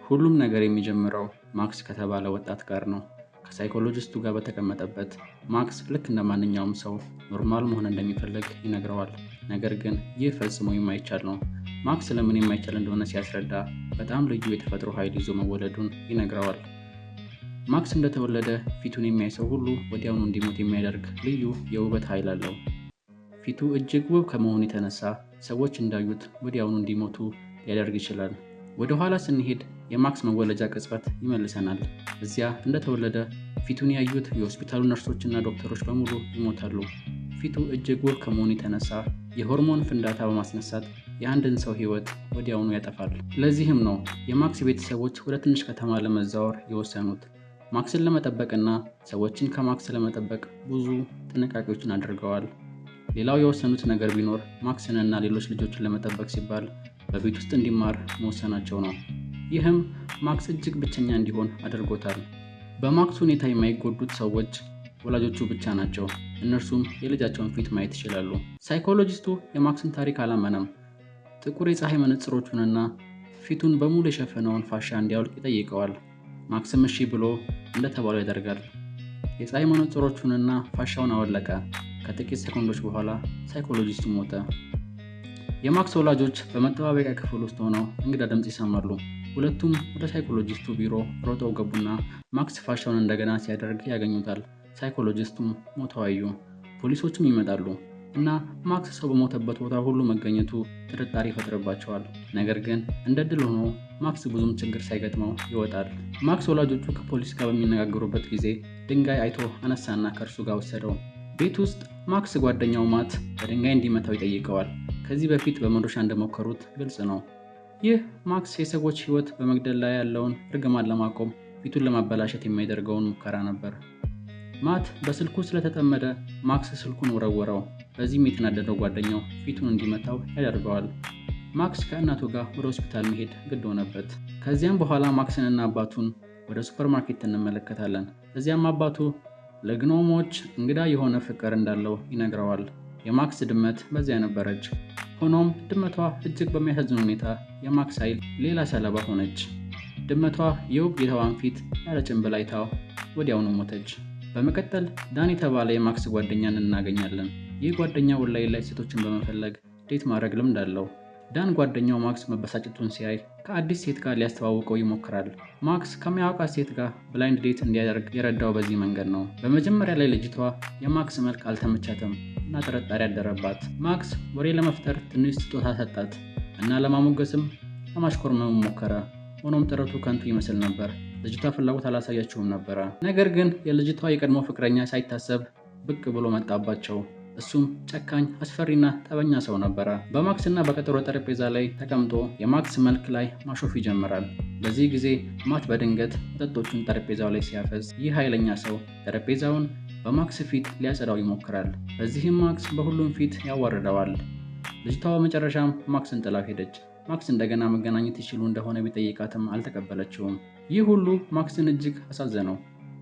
ሁሉም ነገር የሚጀምረው ማክስ ከተባለ ወጣት ጋር ነው። ከሳይኮሎጂስቱ ጋር በተቀመጠበት ማክስ ልክ እንደ ማንኛውም ሰው normal መሆን እንደሚፈልግ ይነግረዋል። ነገር ግን ይህ ፈጽሞ የማይቻል ነው። ማክስ ለምን የማይቻል እንደሆነ ሲያስረዳ በጣም ልዩ የተፈጥሮ ኃይል ይዞ መወለዱን ይነግረዋል። ማክስ እንደተወለደ ፊቱን የሚያይ ሰው ሁሉ ወዲያውኑ እንዲሞት የሚያደርግ ልዩ የውበት ኃይል አለው። ፊቱ እጅግ ውብ ከመሆኑ የተነሳ ሰዎች እንዳዩት ወዲያውኑ እንዲሞቱ ሊያደርግ ይችላል። ወደ ኋላ ስንሄድ የማክስ መወለጃ ቅጽበት ይመልሰናል። እዚያ እንደተወለደ ፊቱን ያዩት የሆስፒታሉ ነርሶችና ዶክተሮች በሙሉ ይሞታሉ። ፊቱ እጅግ ውብ ከመሆኑ የተነሳ የሆርሞን ፍንዳታ በማስነሳት የአንድን ሰው ሕይወት ወዲያውኑ ያጠፋል። ለዚህም ነው የማክስ ቤተሰቦች ወደ ትንሽ ከተማ ለመዛወር የወሰኑት። ማክስን ለመጠበቅና ሰዎችን ከማክስ ለመጠበቅ ብዙ ጥንቃቄዎችን አድርገዋል። ሌላው የወሰኑት ነገር ቢኖር ማክስንና ሌሎች ልጆችን ለመጠበቅ ሲባል በቤት ውስጥ እንዲማር መወሰናቸው ነው። ይህም ማክስ እጅግ ብቸኛ እንዲሆን አድርጎታል። በማክስ ሁኔታ የማይጎዱት ሰዎች ወላጆቹ ብቻ ናቸው። እነርሱም የልጃቸውን ፊት ማየት ይችላሉ። ሳይኮሎጂስቱ የማክስን ታሪክ አላመነም። ጥቁር የፀሐይ መነጽሮቹንና ፊቱን በሙሉ የሸፈነውን ፋሻ እንዲያወልቅ ይጠይቀዋል። ማክስም እሺ ብሎ እንደተባለው ያደርጋል። የፀሐይ መነጽሮቹንና ፋሻውን አወለቀ። ከጥቂት ሰኮንዶች በኋላ ሳይኮሎጂስቱ ሞተ። የማክስ ወላጆች በመጠባበቂያ ክፍል ውስጥ ሆነው እንግዳ ድምፅ ይሰማሉ። ሁለቱም ወደ ሳይኮሎጂስቱ ቢሮ ሮጠው ገቡና ማክስ ፋሻውን እንደገና ሲያደርግ ያገኙታል። ሳይኮሎጂስቱም ሞተው አዩ። ፖሊሶቹም ይመጣሉ እና ማክስ ሰው በሞተበት ቦታ ሁሉ መገኘቱ ጥርጣሬ ይፈጥርባቸዋል። ነገር ግን እንደ ዕድል ሆኖ ማክስ ብዙም ችግር ሳይገጥመው ይወጣል። ማክስ ወላጆቹ ከፖሊስ ጋር በሚነጋገሩበት ጊዜ ድንጋይ አይቶ አነሳና ከእርሱ ጋር ወሰደው። ቤት ውስጥ ማክስ ጓደኛው ማት በድንጋይ እንዲመታው ይጠይቀዋል። ከዚህ በፊት በመዶሻ እንደሞከሩት ግልጽ ነው። ይህ ማክስ የሰዎች ሕይወት በመግደል ላይ ያለውን እርግማን ለማቆም ፊቱን ለማበላሸት የሚያደርገውን ሙከራ ነበር። ማት በስልኩ ስለተጠመደ ማክስ ስልኩን ወረወረው። በዚህም የተናደደው ጓደኛው ፊቱን እንዲመታው ያደርገዋል። ማክስ ከእናቱ ጋር ወደ ሆስፒታል መሄድ ግድ ሆነበት። ከዚያም በኋላ ማክስንና አባቱን ወደ ሱፐርማርኬት እንመለከታለን። እዚያም አባቱ ለግኖሞች እንግዳ የሆነ ፍቅር እንዳለው ይነግረዋል። የማክስ ድመት በዚያ ነበረች። ሆኖም ድመቷ እጅግ በሚያሳዝን ሁኔታ የማክስ ኃይል ሌላ ሰለባ ሆነች። ድመቷ የውብ ጌታዋን ፊት ያለ ጭንብል አይታው ወዲያውኑ ሞተች። በመቀጠል ዳን የተባለ የማክስ ጓደኛን እናገኛለን። ይህ ጓደኛ ኦንላይን ላይ ሴቶችን በመፈለግ date ማድረግ ልምድ አለው። ዳን ጓደኛው ማክስ መበሳጨቱን ሲያይ ከአዲስ ሴት ጋር ሊያስተዋውቀው ይሞክራል። ማክስ ከሚያውቃት ሴት ጋር blind date እንዲያደርግ የረዳው በዚህ መንገድ ነው። በመጀመሪያ ላይ ልጅቷ የማክስ መልክ አልተመቻትም እና ጥርጣሬ አደረባት። ማክስ ወሬ ለመፍጠር ትንሽ ስጦታ ሰጣት እና ለማሞገስም ለማሽኮርመም ሞከረ። ሆኖም ጥረቱ ከንቱ ይመስል ነበር። ልጅቷ ፍላጎት አላሳያችውም ነበረ። ነገር ግን የልጅቷ የቀድሞ ፍቅረኛ ሳይታሰብ ብቅ ብሎ መጣባቸው። እሱም ጨካኝ፣ አስፈሪና ጠበኛ ሰው ነበረ። በማክስ እና በቀጠሮ ጠረጴዛ ላይ ተቀምጦ የማክስ መልክ ላይ ማሾፍ ይጀምራል። በዚህ ጊዜ ማት በድንገት መጠጦቹን ጠረጴዛው ላይ ሲያፈስ ይህ ኃይለኛ ሰው ጠረጴዛውን በማክስ ፊት ሊያጸዳው ይሞክራል። በዚህም ማክስ በሁሉም ፊት ያዋርደዋል። ልጅቷ በመጨረሻም ማክስን ጥላው ሄደች። ማክስ እንደገና መገናኘት ይችሉ እንደሆነ ቢጠይቃትም አልተቀበለችውም። ይህ ሁሉ ማክስን እጅግ አሳዘነው።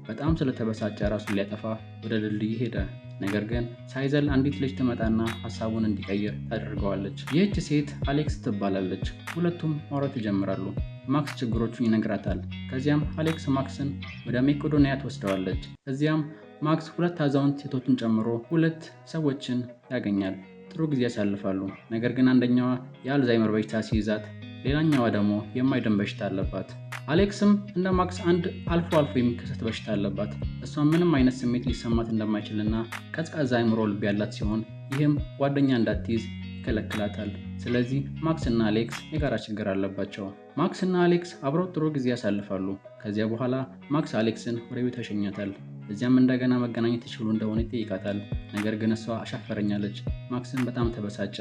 በጣም ስለተበሳጨ ራሱን ሊያጠፋ ወደ ድልድይ ሄደ። ነገር ግን ሳይዘል አንዲት ልጅ ትመጣና ሀሳቡን እንዲቀይር ታደርገዋለች። ይህች ሴት አሌክስ ትባላለች። ሁለቱም ማውራት ይጀምራሉ። ማክስ ችግሮቹን ይነግራታል። ከዚያም አሌክስ ማክስን ወደ ሜቄዶንያ ትወስደዋለች። እዚያም ማክስ ሁለት አዛውንት ሴቶችን ጨምሮ ሁለት ሰዎችን ያገኛል። ጥሩ ጊዜ ያሳልፋሉ። ነገር ግን አንደኛዋ የአልዛይመር በሽታ ሲይዛት፣ ሌላኛዋ ደግሞ የማይድን በሽታ አለባት። አሌክስም እንደ ማክስ አንድ አልፎ አልፎ የሚከሰት በሽታ አለባት። እሷም ምንም አይነት ስሜት ሊሰማት እንደማይችልና ቀዝቃዛ አእምሮ ልብ ያላት ሲሆን ይህም ጓደኛ እንዳትይዝ ይከለክላታል። ስለዚህ ማክስ እና አሌክስ የጋራ ችግር አለባቸው። ማክስ እና አሌክስ አብረው ጥሩ ጊዜ ያሳልፋሉ። ከዚያ በኋላ ማክስ አሌክስን ወደ ቤቷ ይሸኛታል። እዚያም እንደገና መገናኘት ይችሉ እንደሆነ ይጠይቃታል። ነገር ግን እሷ አሻፈረኛለች። ማክስን በጣም ተበሳጨ።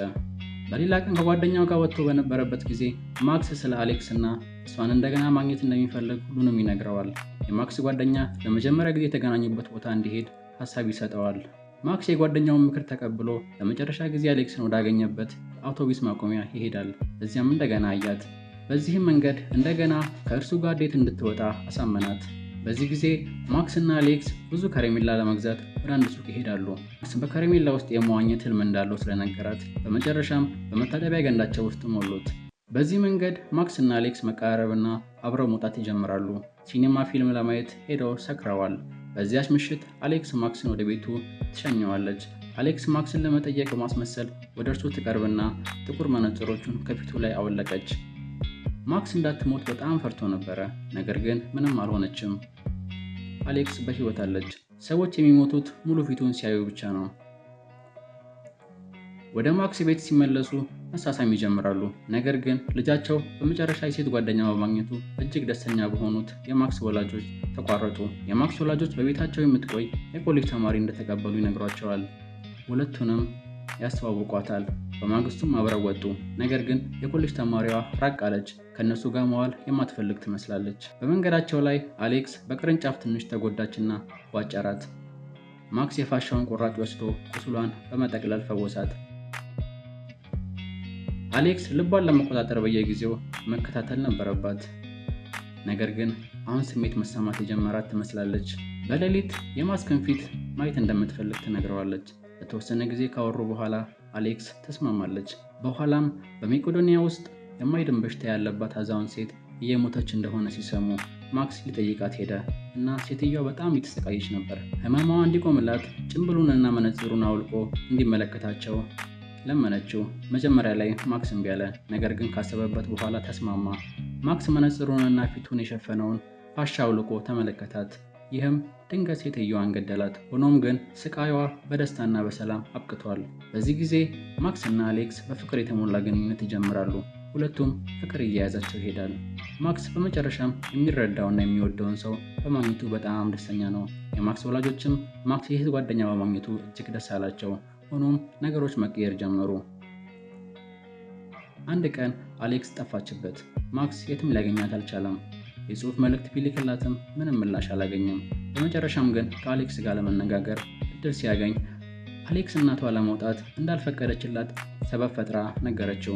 በሌላ ቀን ከጓደኛው ጋር ወጥቶ በነበረበት ጊዜ ማክስ ስለ አሌክስ እና እሷን እንደገና ማግኘት እንደሚፈልግ ሁሉንም ይነግረዋል። የማክስ ጓደኛ ለመጀመሪያ ጊዜ የተገናኙበት ቦታ እንዲሄድ ሀሳብ ይሰጠዋል። ማክስ የጓደኛውን ምክር ተቀብሎ ለመጨረሻ ጊዜ አሌክስን ወዳገኘበት አውቶቡስ ማቆሚያ ይሄዳል። እዚያም እንደገና አያት። በዚህም መንገድ እንደገና ከእርሱ ጋር date እንድትወጣ አሳመናት። በዚህ ጊዜ ማክስ እና አሌክስ ብዙ ከረሜላ ለመግዛት ወደ አንድ ሱቅ ይሄዳሉ። ማክስ በከረሜላ ውስጥ የመዋኘት ህልም እንዳለው ስለነገራት በመጨረሻም በመታጠቢያ ገንዳቸው ውስጥ ሞሉት። በዚህ መንገድ ማክስ እና አሌክስ መቀራረብና አብረው መውጣት ይጀምራሉ። ሲኒማ ፊልም ለማየት ሄደው ሰክረዋል። በዚያች ምሽት አሌክስ ማክስን ወደ ቤቱ ትሸኘዋለች። አሌክስ ማክስን ለመጠየቅ በማስመሰል ወደ እርሱ ትቀርብና ጥቁር መነጽሮቹን ከፊቱ ላይ አወለቀች። ማክስ እንዳትሞት በጣም ፈርቶ ነበረ፣ ነገር ግን ምንም አልሆነችም። አሌክስ በሕይወት አለች። ሰዎች የሚሞቱት ሙሉ ፊቱን ሲያዩ ብቻ ነው። ወደ ማክስ ቤት ሲመለሱ መሳሳም ይጀምራሉ። ነገር ግን ልጃቸው በመጨረሻ የሴት ጓደኛ በማግኘቱ እጅግ ደስተኛ በሆኑት የማክስ ወላጆች ተቋረጡ። የማክስ ወላጆች በቤታቸው የምትቆይ የኮሌጅ ተማሪ እንደተቀበሉ ይነግሯቸዋል። ሁለቱንም ያስተዋውቋታል። በማግስቱም አብረው ወጡ። ነገር ግን የኮሌጅ ተማሪዋ ራቅ አለች። ከእነሱ ጋር መዋል የማትፈልግ ትመስላለች። በመንገዳቸው ላይ አሌክስ በቅርንጫፍ ትንሽ ተጎዳችና ቧጨራት። ማክስ የፋሻውን ቁራጭ ወስዶ ቁስሏን በመጠቅለል ፈወሳት። አሌክስ ልቧን ለመቆጣጠር በየጊዜው መከታተል ነበረባት። ነገር ግን አሁን ስሜት መሰማት የጀመራት ትመስላለች። በሌሊት የማክስን ፊት ማየት እንደምትፈልግ ትነግረዋለች። ለተወሰነ ጊዜ ካወሩ በኋላ አሌክስ ተስማማለች። በኋላም በመቄዶንያ ውስጥ የማይድን በሽታ ያለባት አዛውንት ሴት እየሞተች እንደሆነ ሲሰሙ ማክስ ሊጠይቃት ሄደ እና ሴትዮዋ በጣም እየተሰቃየች ነበር። ህመሟ እንዲቆምላት ጭንብሉንና መነጽሩን አውልቆ እንዲመለከታቸው ለመነችው። መጀመሪያ ላይ ማክስ እምቢ አለ። ነገር ግን ካሰበበት በኋላ ተስማማ። ማክስ መነጽሩንና ፊቱን የሸፈነውን ፋሻ አውልቆ ተመለከታት። ይህም ድንገት ሴትዮዋን ገደላት። ሆኖም ግን ስቃይዋ በደስታና በሰላም አብቅቷል። በዚህ ጊዜ ማክስ እና አሌክስ በፍቅር የተሞላ ግንኙነት ይጀምራሉ። ሁለቱም ፍቅር እየያዛቸው ይሄዳል። ማክስ በመጨረሻም የሚረዳውና የሚወደውን ሰው በማግኘቱ በጣም ደስተኛ ነው። የማክስ ወላጆችም ማክስ የሴት ጓደኛ በማግኘቱ እጅግ ደስ አላቸው። ሆኖም ነገሮች መቀየር ጀመሩ። አንድ ቀን አሌክስ ጠፋችበት። ማክስ የትም ሊያገኛት አልቻለም። የጽሑፍ መልእክት ቢልክላትም ምንም ምላሽ አላገኘም። በመጨረሻም ግን ከአሌክስ ጋር ለመነጋገር እድል ሲያገኝ አሌክስ እናቷ ለመውጣት እንዳልፈቀደችላት ሰበብ ፈጥራ ነገረችው።